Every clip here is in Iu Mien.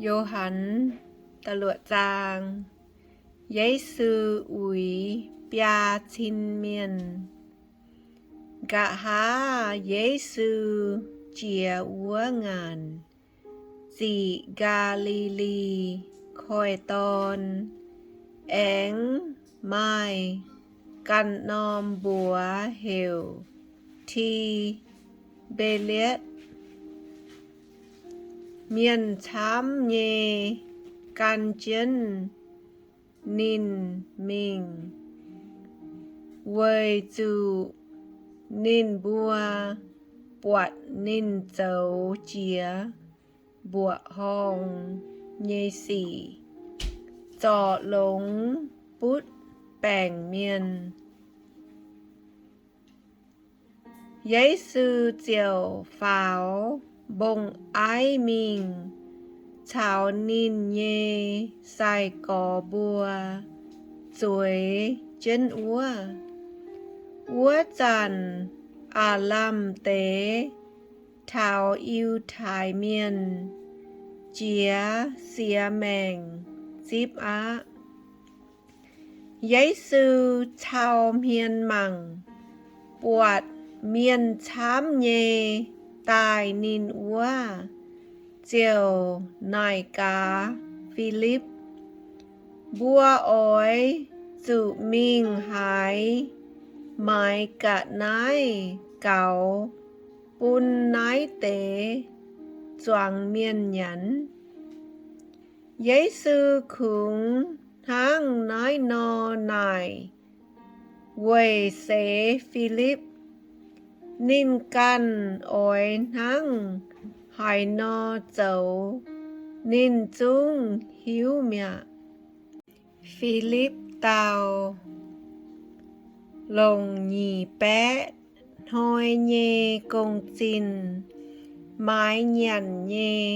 Yo^han da'luoqc zaang. Yesu uix biaa cin mienh. Nqa'haav Yesu jiex wuov ngaanc, ziqc Gaa^li^li Koiv-Dorn, aengx maaih ganh norm mbuox heuc Ti^mbe^lietv. Mienh camv nyei gan jienv ninh mingh, weic zuqc ninh mbuo buatc ninh zoux jiex mbuoqc horngh nyei sic, zorc longx butv baengc mienh. Yesu ziouc faaux mbong-aiv mingh caux ninh nyei sai-gorx mbuo zueiz jienv wuov. Wuov zanc aav lamh deix taux Yiutai Mienh jiex siex maengc zipv aqv. Yesu cau hmien mangc, buatc mienh camv nyei daaih ninh wuov, ziouc naaic gaax Filipv, Mbuo oix zuqc mingh haaix maaiz ga'naaiv gaux bun naaiv deix zuangx mienh nyanc? Yesu kungx hnangv naaiv nor naaic weic seix Filipv. Ninh ganh oix hnangv haaix nor zoux, ninh zungv hiuv mi'aqv. Filipv dau, Longc nyic baeqv hnoi nyei gong-zinh maaiz nyanc nyei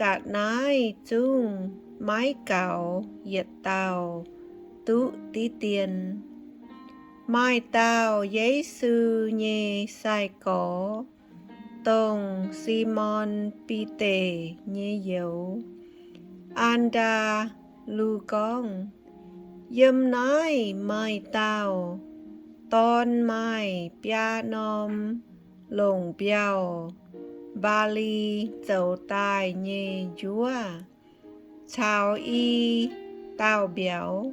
ga'naaiv zungv maiv gaux yietc dauh duqv diqv dien. Maaih dauh Yesu nyei sai-gorx, dongh Simon Bide nyei youz, An^ndaa^lu, gorngv, Yiem naaiv maaih dauh dorn maaih biaa norm longc mbiauh mbaali zoux daaih nyei njuov caux i dauh mbiauz.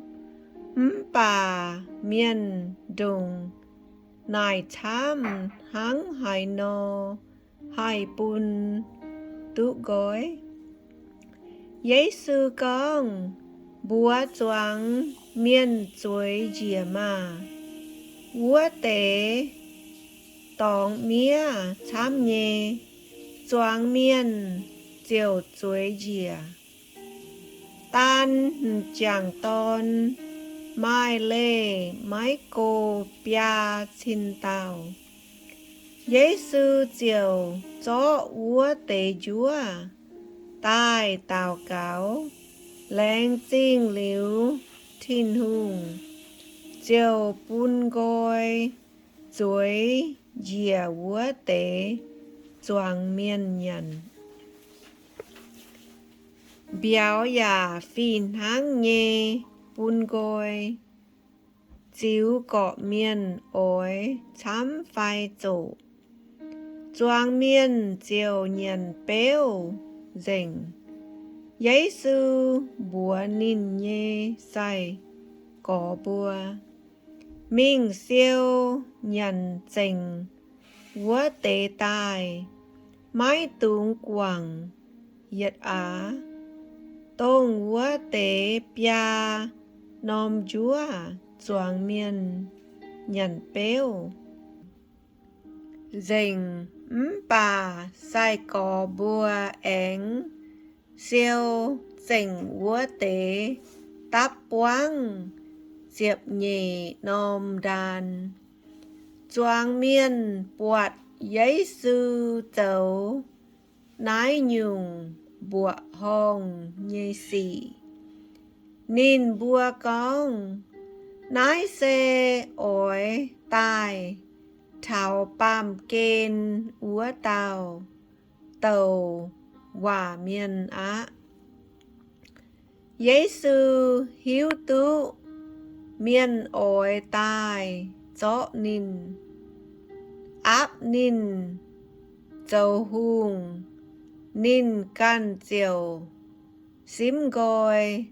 Mv baac mienh ndongc naaic camv hnangv haaix nor haih bun duqv nqoi? Yesu gorngv, Mbuox zuangx mienh zueiz njiec maah! Wuov deix dorngx miev camv nyei, zuangx mienh ziouc zueiz njiec. Daan m'jangc dorn maaih leih maiv go biaa cin dauh. Yesu ziouc zorqv wuov deix njuov daaih daux gaux, laengz zingh liuz Tin-Hungh, ziouc bun nqoi zueiz njiec wuov deix zuangx mienh nyanc. Mbiauz yaac fih hnangv nyei bun nqoi, ziux gorqv-mienh oix camv fai zoqc, zuangx mienh ziouc nyanc beuv nzengc. Yesu mbuox ninh nyei sai-gorx mbuo, Mingh siou nyanc zengc wuov deix daaih, maiv dungx guangc. Yietc aax, dongh wuov deix biaa norm njuov zuangx mienh nyanc beuv nzengc. Mv baac sai-gorx mbuo aengx siou zengc wuov deix dapv buangv ziepc nyeic norm ndaan. Zuangx mienh buatc Yesu zoux naaiv nyungc mbuoqc horngh nyei sic, ninh mbuo gorngv, Naaiv se oix daaih taux baamh gen wuov dauh douc waac mienh aqv. Yesu hiuv duqv mienh oix daaih zorqv ninh, aapv ninh zoux hungh, ninh ganh ziouc simv nqoi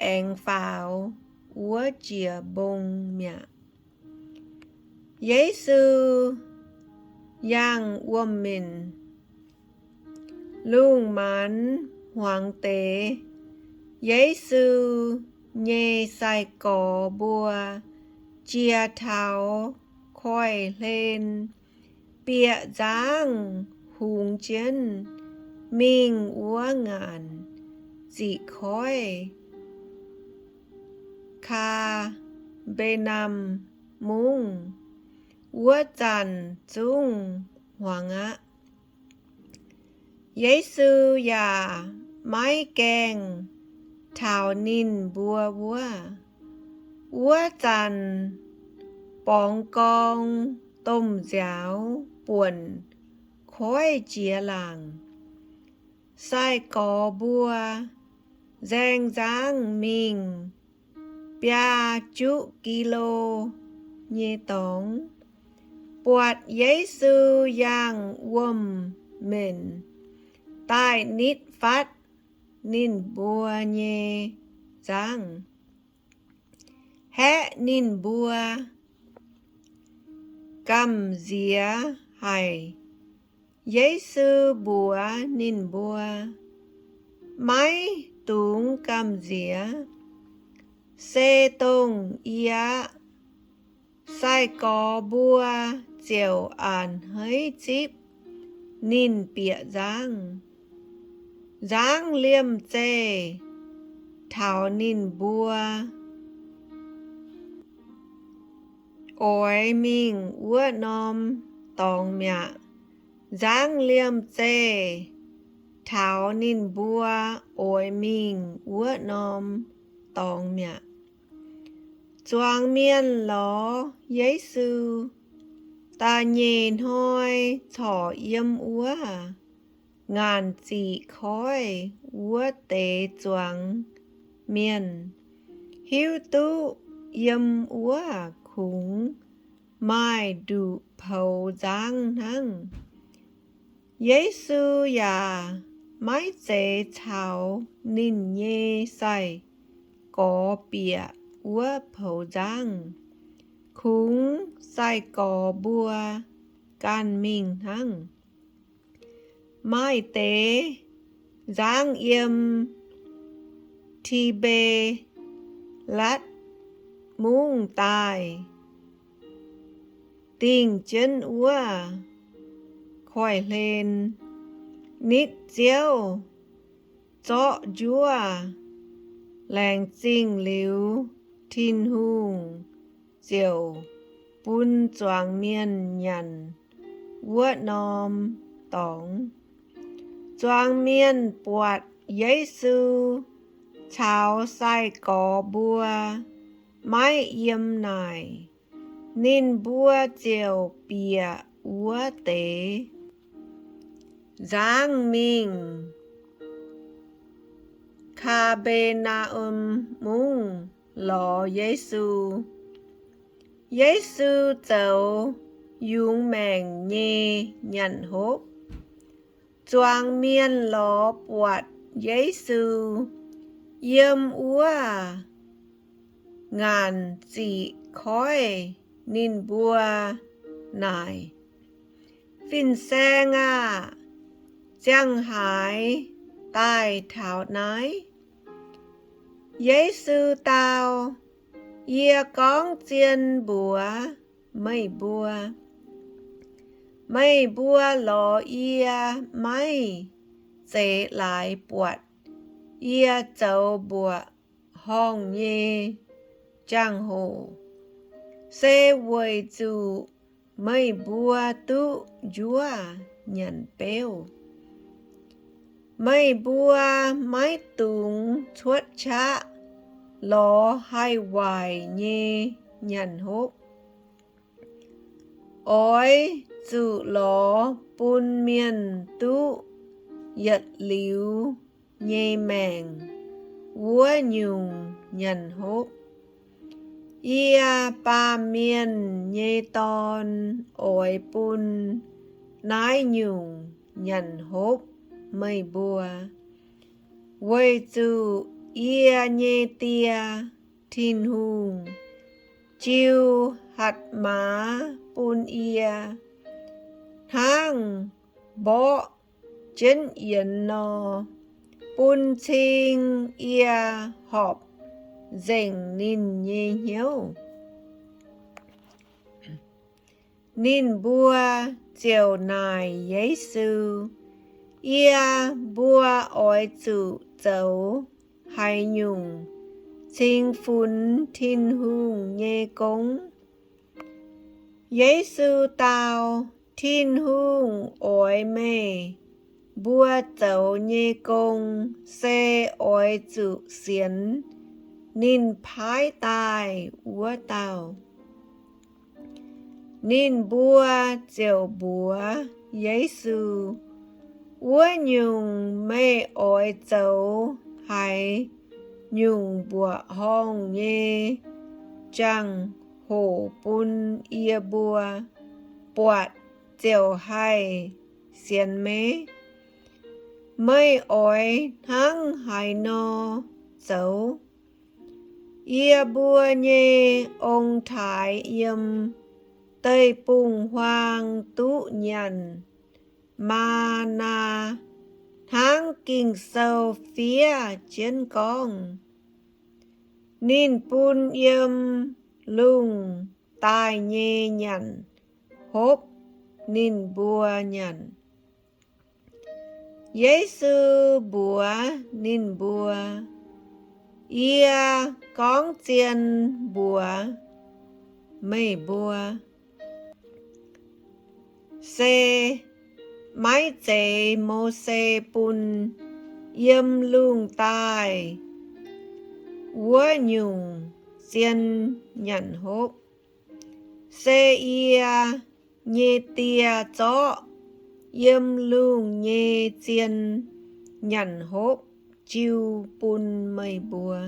aengx faaux wuov jiex mbong mi'aqv. Yesu yangh wuom-minc. Lungh maanz hmuangx deix, Yesu nyei sai-gorx mbuo jiex taux koiv-hlen bieqc nzangv hungx jienv mingh wuov ngaanc ziqc koiv, Kaa^mbe^naam Mungv. Wuov zanc zungv hmuangx aqv. Yesu yaac maiv gaengh taux ninh mbuo wuov. Wuov zanc borngz gorng domh nziaaux buonc koiv jiex laangc. Sai-gorx mbuo nzaeng nzangv mingh biaa juqv gi^lo nyei dorngx, buatc Yesu yangh wuom-minc daaih nitv fatv ninh mbuo nyei nzangv, haeqv ninh mbuo gamh nziex haic. Yesu mbuox ninh mbuo, Maiv dungx gamh nziex, se dongh yie aqv. Sai-gorx mbuo ziouc a'hneiv zipv ninh bieqc nzangv. Nzangv liemh zeih taux ninh mbuo oix mingh wuov norm dorngx mi'aqv. Nzangv liemh zeih taux ninh mbuo oix mingh wuov norm dorngx mi'aqv. Zuangx mienh lorz Yesu da'nyeic hnoi corc yiem wuov ngaanc ziqc koiv wuov deix zuangx mienh, hiuv duqv yiem wuov kungx maaih nduqc poux nzangv hnangv. Yesu yaac maiv zeiz caux ninh nyei sai-gorx bieqc wuov poux nzangv. Kungx sai-gorx mbuo ganh mingh hnangv. Maaih deix nzangv yiem Ti^mbe^latv Mungv daaih, dingh jienv wuov koiv-hlen, nitv Ziouv, zorqv njuov, laengz zingh liuz, Tin-Hungh ziouc bun zuangx mienh nyanc wuov norm dorngx. Zuangx mienh buatc Yesu caux sai-gorx mbuo maiv yiem naaic, ninh mbuo ziouc bieqc wuov deix nzangv mingh Kaa^mbe^naa^om Mungv lorz Yesu. Yesu zoux yungz maengc nyei nyanc hopv. Zuangx mienh lorz buatc Yesu yiem wuov ngaanc ziqc koiv, ninh mbuo naaic, Fin-Saeng aah! Ziangh haaix daaih taux naaiv? Yesu dau, Yie gorngv zien mbuox meih mbuo, meih mbuo lorz yie maiv zeiz laaix buatc yie zoux mbuoqc horngh nyei jangx-hoc, se weic zuqc meih mbuo duqv njuov nyanc beuv. Meih mbuo maiv dungx cuotv qaqv lorz haih waaic nyei nyanc hopv. Oix zuqc lorz bun mienh duqv yietc liuz nyei maengc. wuov nyungc nyanc hopv. Yie, Baamh Mienh nyei Dorn, oix bun naaiv nyungc nyanc hopv meih mbuo, weic zuqc yie nyei Die, Tin-Hungh, jiu hatc maaz bun yie, hnangv mborqv jienv yienx nor, bun cing yie horpc nzengc ninh nyei hnyouv. Ninh mbuo ziouc naaic Yesu, Yie mbuo oix zuqc zoux haaix nyungc cingx funx Tin-Hungh nyei gong? Yesu dau, Tin-Hungh oix meih mbuo zoux nyei gong se oix zuqc sienx ninh paaiv daaih wuov dauh. Ninh mbuo ziouc mbuox Yesu, Wuov nyungc, meih oix zoux haaix nyungc mbuoqc horngh nyei jangx-hoc bun yie mbuo buatc ziouc haih sienx meih? Meih oix hnangv haaix nor zoux? Yie mbuo nyei ong-taaix yiem deic-bung-huaang duqv nyanc maa^naa hnangv Ging-Sou fiev jienv gorngv, Ninh bun yiem lungh daaih nyei nyanc hopv ninh mbuo nyanc. Yesu mbuox ninh mbuo, Yie gorngv zien mbuox meih mbuo, se maiv zeiz Mose bun yiem lungh daaih wuov nyungc zien nyanc hopv. Se yie nyei Die zorqv yiem lungh nyei zien nyanc hopv jiu bun meih mbuo.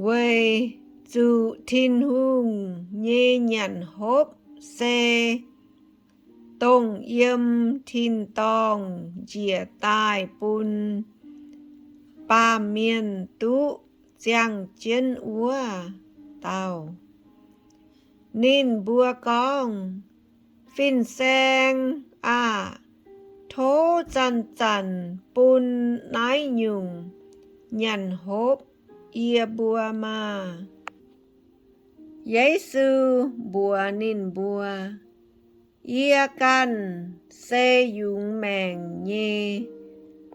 Weic zuqc Tin-Hungh nyei nyanc hopv se dongh yiem tin-dorngh njiec daaih bun baamh mienh duqv ziangh jienv wuov dauh. Ninh mbuo gorngv, Fin-Saeng aah! Tov zanc-zanc bun naaiv nyungc nyanc hopv yie mbuo maah! Yesu mbuox ninh mbuo, Yie ganh se yungz maengc nyei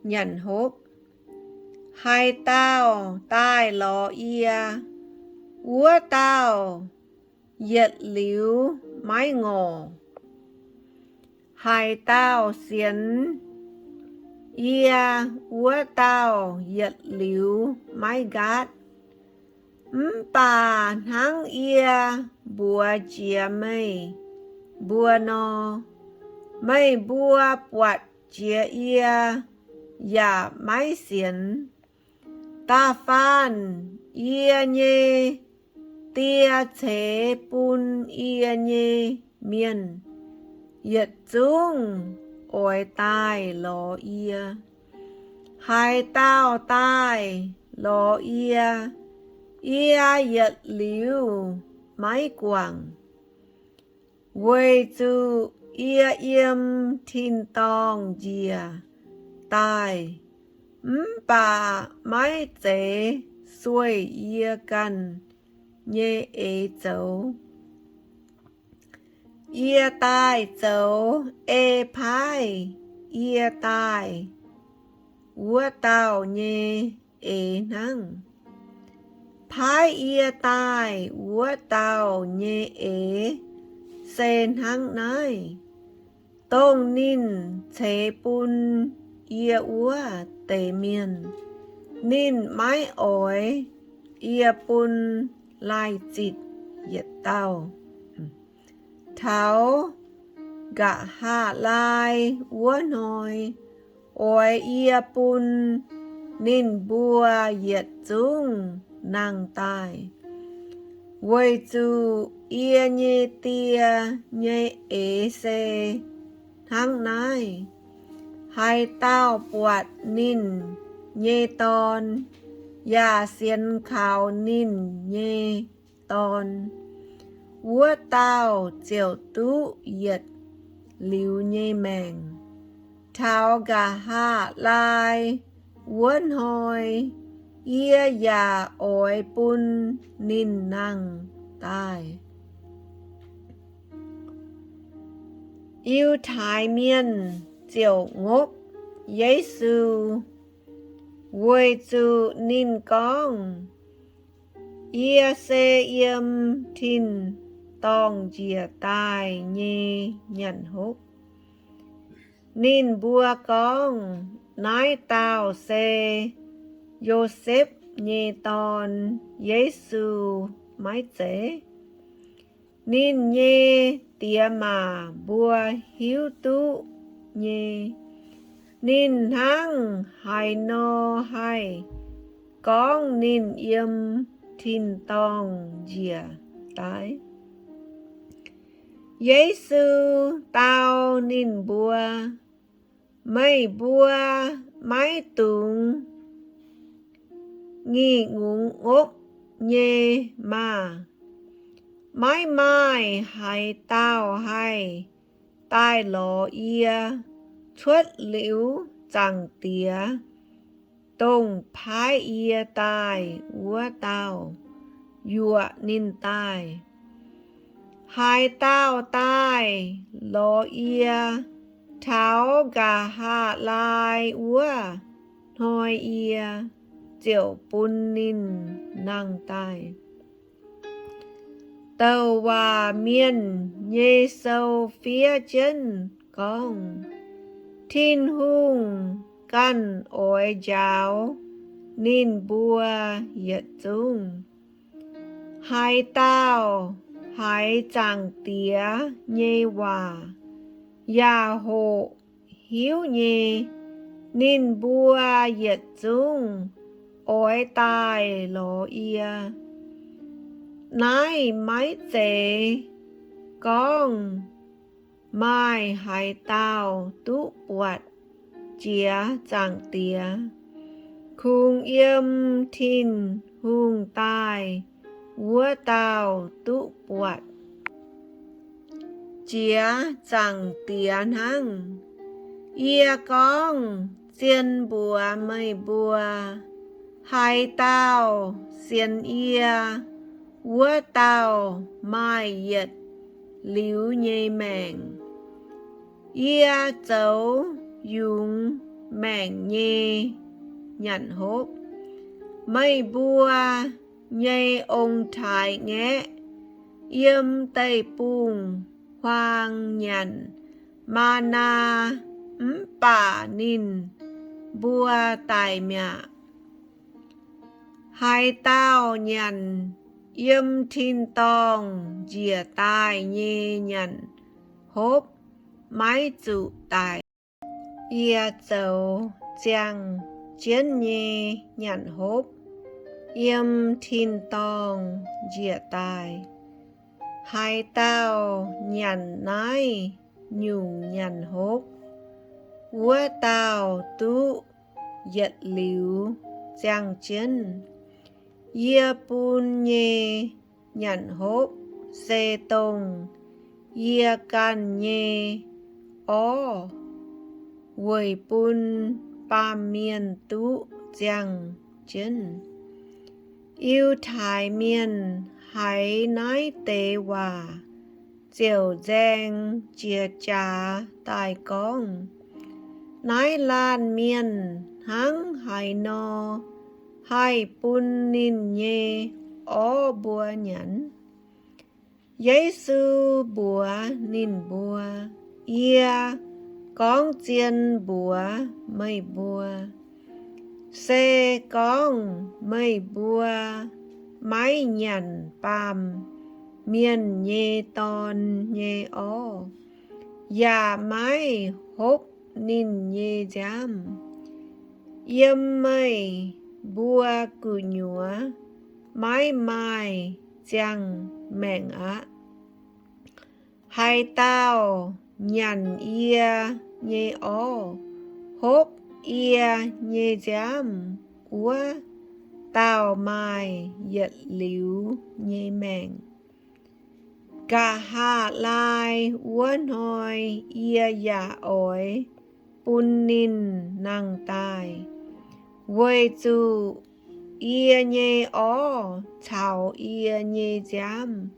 nyanc hopv. Haaix dauh daaih lorz yie, wuov dauh yietc liuz maiv ngorc. Haaix dauh sienx yie, wuov dauh yietc liuz maiv nqaatv. Mv baac hnangv yie mbuox jiex meih mbuo nor, meih mbuo buatc jiex yie yaac maiv sienx. Da'faanh yie nyei Die ceix bun yie nyei mienh yietc zungv oix daaih lorz yie. Haaix dauh daaih lorz yie, yie yietc liuz maiv guangc. Weic zuqc yie yiem tin-dorngh njiec daaih, mv baac maiv zeiz sueih yie ganh nyei eix zoux. Yie daaih zoux ei paaiv yie daaih wuov dauh nyei eix hnangv. Paaiv yie daaih wuov dauh nyei eix se hnangv naaiv, dongh ninh ceix bun yie wuov deix mienh, ninh maiv oix yie bun laaih zitc yietc dauh. Taux nqa'haav laai wuov hnoi, oix yie bun ninh mbuo yietc zungv nangh daaih, weic zuqc yie nyei Die nyei eix se hnangv naaiv. Haaix dauh buatc ninh nyei Dorn, yaac sienx kaux ninh nyei Dorn, wuov dauh ziouc duqv yietc liuz nyei maengc taux nqa'haav laai wuov hnoi. Yie yaac oix bun ninh nangh daaih. Yiutai Mienh ziouc ngopv Yesu, weic zuqc ninh gorngv, Yie se yiem tin-dorngh njiec daaih nyei nyanc hopv. Ninh mbuo gorngv, Naaiv dauh se Yosepv nyei dorn, Yesu, maiv zeiz? Ninh nyei diex maac mbuo hiuv duqv nyei. Ninh hnangv haaix nor haih gorngv ninh yiem tin-dorngh njiec daaih? Yesu dau ninh mbuo, Meih mbuo maiv dungx ngingh ngongx ngopv nyei maah! Maiv maaih haaix dauh haih daaih lorz yie cuotv liuz Zaangc Diex, dongh paaiv yie daaih wuov dauh, yuoqc ninh daaih. Haaix dauh daaih lorz yie taux nqa'haav laai wuov hnoi, yie ziouc bun ninh nangh daaih. Douc Waac Mienh nyei Sou fiev jienv gorngv, Tin-Hungh ganh oix njaaux ninh mbuo yietc zungv. Haaix dauh haiz Zaangc Diex nyei waac yaac hoqc hiuv nyei, ninh mbuo yietc zungv oix daaih lorz yie. Naaiv maiv zeiz gorngv maaih haaix dauh duqv buatc Jiex Zaangc Diex. Kungx yiem Tin-Hungh daaih wuov dauh duqv buatc Jiex Zaangc Diex hnangv. Yie gorngv zien mbuox meih mbuo, haaix dauh sienx yie, wuov dauh maaih yietc liuz nyei maengc. Yie zoux yungz maengc nyei nyanc hopv. Meih mbuo nyei ong-taaix-ngaeqv yiem deic-bung-huaang nyanc maa^naa, mv baac ninh mbuo daic mi'aqv. Haaix dauh nyanc yiem tin-dorngh njiec daaih nyei nyanc hopv maiv zuqc daic. Yie zoux ziangh jienv nyei nyanc hopv yiem tin-dorngh njiec daaih. Haaix dauh nyanc naaiv nyungc nyanc hopv, wuov dauh duqv yietc liuz ziangh jienv. Yie bun nyei nyanc hopv se dongh yie ganh nyei orv weic bun baamh mienh duqv ziangh jienv. Yiutai Mienh haiz naaiv deix waac ziouc nzaeng jiex jaax daaih gorngv, Naaiv laanh mienh hnangv haaix nor haih bun ninh nyei orv mbuo nyanc? Yesu mbuox ninh mbuo, Yie gorngv zien mbuox meih mbuo, se gorngv meih mbuo maiv nyanc baamh mienh nyei dorn nyei orv, yaac maiv hopv ninh nyei nziaamv. Yiem meih mbuo gu'nyuoz maiv maaih ziangh maengc aqv. Haaix dauh nyanc yie nyei orv, hopv yie nyei nziaamv, wuov dauh maaih yietc liuz nyei maengc. Nqa'haav laai wuov hnoi yie yaac oix bun ninh nangh daaih, weic zuqc yie nyei orv caux yie nyei nziaamv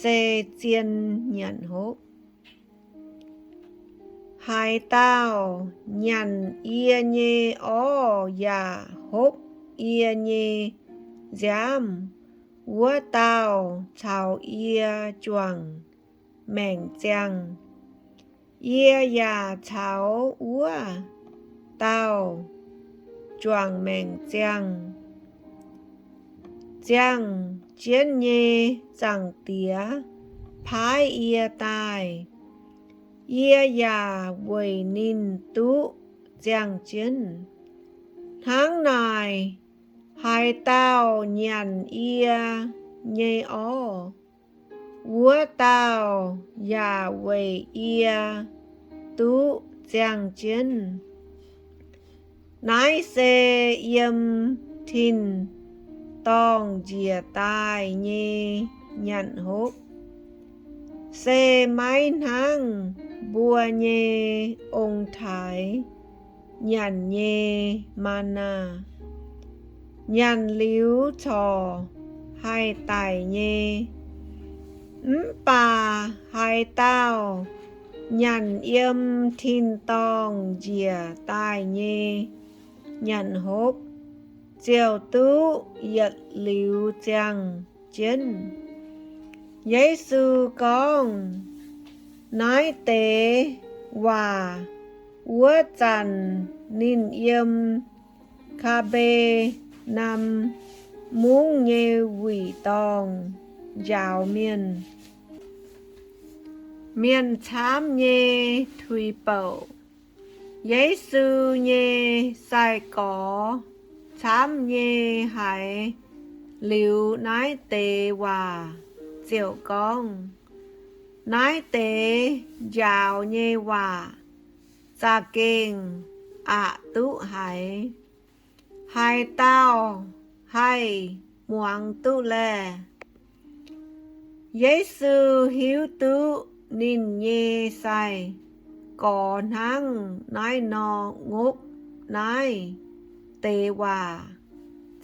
se zien nyanc hopv. Haaix dauh nyanc yie nyei orv yaac hopv yie nyei nziaamv, wuov dauh caux yie juangc maengc ziangh. Yie yaac caux wuov dauh juangc maengc ziangh. Ziangh jienv nyei Zaangc Diex paaiv yie daaih, yie yaac weic ninh duqv ziangh jienv. Hnangv naaic, haaix dauh nyanc yie nyei orv, wuov dauh yaac weic yie duqv ziangh jienv. Naaiv se yiem tin-dorngh njiec daaih nyei nyanc hopv, se maiv hnangv mbuo nyei ong-taaix nyanc nyei maa^naa, nyanc liuz corc haih daic nyei. Mv baac haaix dauh nyanc yiem tin-dorngh njiec daaih nyei nyanc hopv, ziouc duqv yietc liuz ziangh jienv. Yesu gorngv naaiv deix waac wuov zanc, ninh yiem Kaa^be^naam Mungv nyei wuic dorngh njaaux mienh. Mienh camv nyei tuix-bouc. Yesu nyei sai-gorx camv nyei haiz liuz naaiv deix waac ziouc gorngv, Naaiv deix njaaux nyei waac za'gengh aqc duqv haiz. Haaix dauh haih muangx duqv laeh? Yesu hiuv duqv ninh nyei sai-gorx hnangv naaiv nor ngopv naaiv deix waac,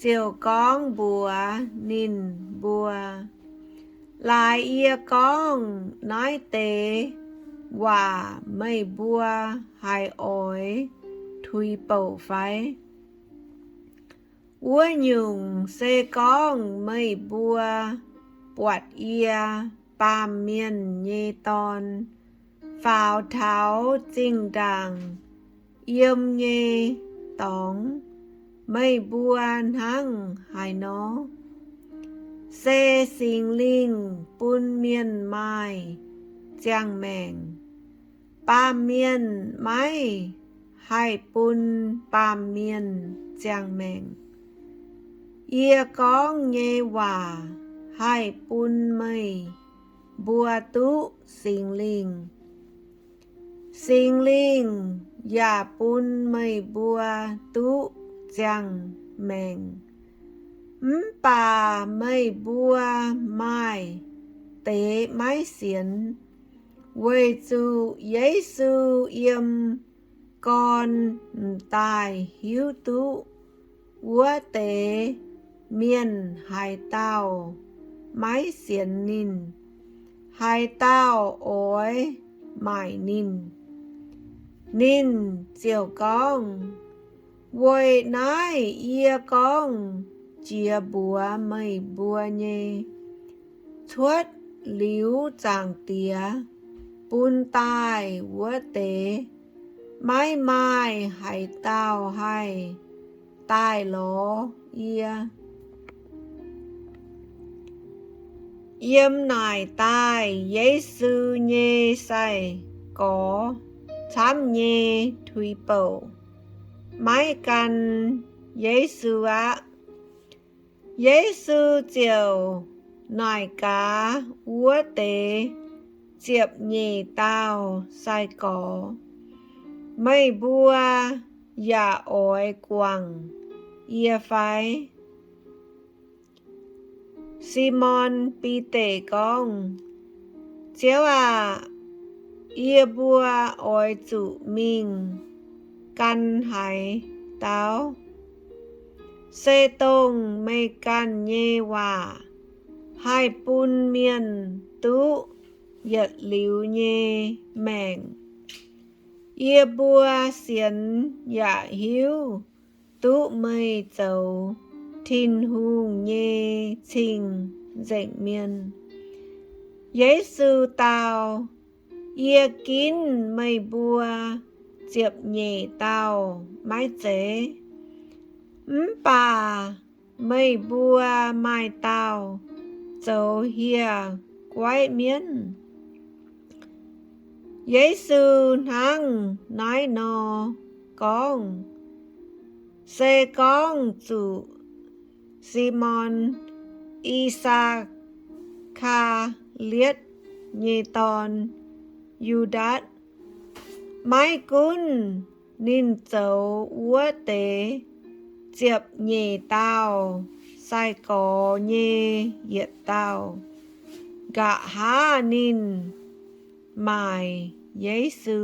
ziouc gorngv mbuox ninh mbuo, Laaix yie gorngv naaiv deix waac meih mbuo haiz oix tuix-bouc fai? Wuov nyungc se gorngv meih mbuo buatc yie, Baamh Mienh nyei Dorn, faaux taux zinh ndaangc yiem nyei dorngx, meih mbuo hnangv haaix nor? Se Singx Lingh bun mienh maaih ziangh maengc. Baamh mienh maiv haih bun baamh mienh ziangh maengc. Yie gorngv nyei waac haih bun meih mbuo duqv Singx Lingh. Singx Lingh yaac bun meih mbuo duqv ziangh maengc. Mv baac meih mbuo maaih deix maiv sienx, weic zuqc Yesu yiem gorn m'daaih hiuv duqv wuov deix mienh haaix dauh maiv sienx ninh, haaix dauh oix maaic ninh. Ninh ziouc gorngv, Weic naaiv yie gorngv jiex mbuox meih mbuo nyei, cuotv liuz Zaangc Diex bun daaih wuov deix, maiv maaih haaix dauh haih daaih lorz yie. Yiem naaic daaih Yesu nyei sai-gorx camv nyei tuix bouc, maiv gan Yesu aqv. Yesu ziouc naaic gaax wuov deix ziepc nyeic dauh sai-gorx, Meih mbuo yaac oix guangc yie fai? Simon Bide gorngv, Ziouv aac, yie mbuo oix zuqc mingh gan haaix dauh? Se dongh meih ganh nyei waac haih bun mienh duqv yietc liuz nyei maengc. Yie mbuo sienx yaac hiuv duqv meih zoux Tin-Hungh nyei Cing-Nzengc Mienh. Yesu dau, Yie ginv meih mbuo ziepc nyeic dauh maiv zeiz? Mv baac meih mbuo maaih dauh zoux hieh guaiv mienv? Yesu hnangv naaiv nor gorngv, se gorngv zuqc Simon, I^saa^kaa^lietv nyei dorn, Yu^ndaatc. Maiv gunv ninh zoux wuov deix ziepc nyeic dauh sai-gorx nyei yietc dauh, nqa'haav ninh maaic Yesu.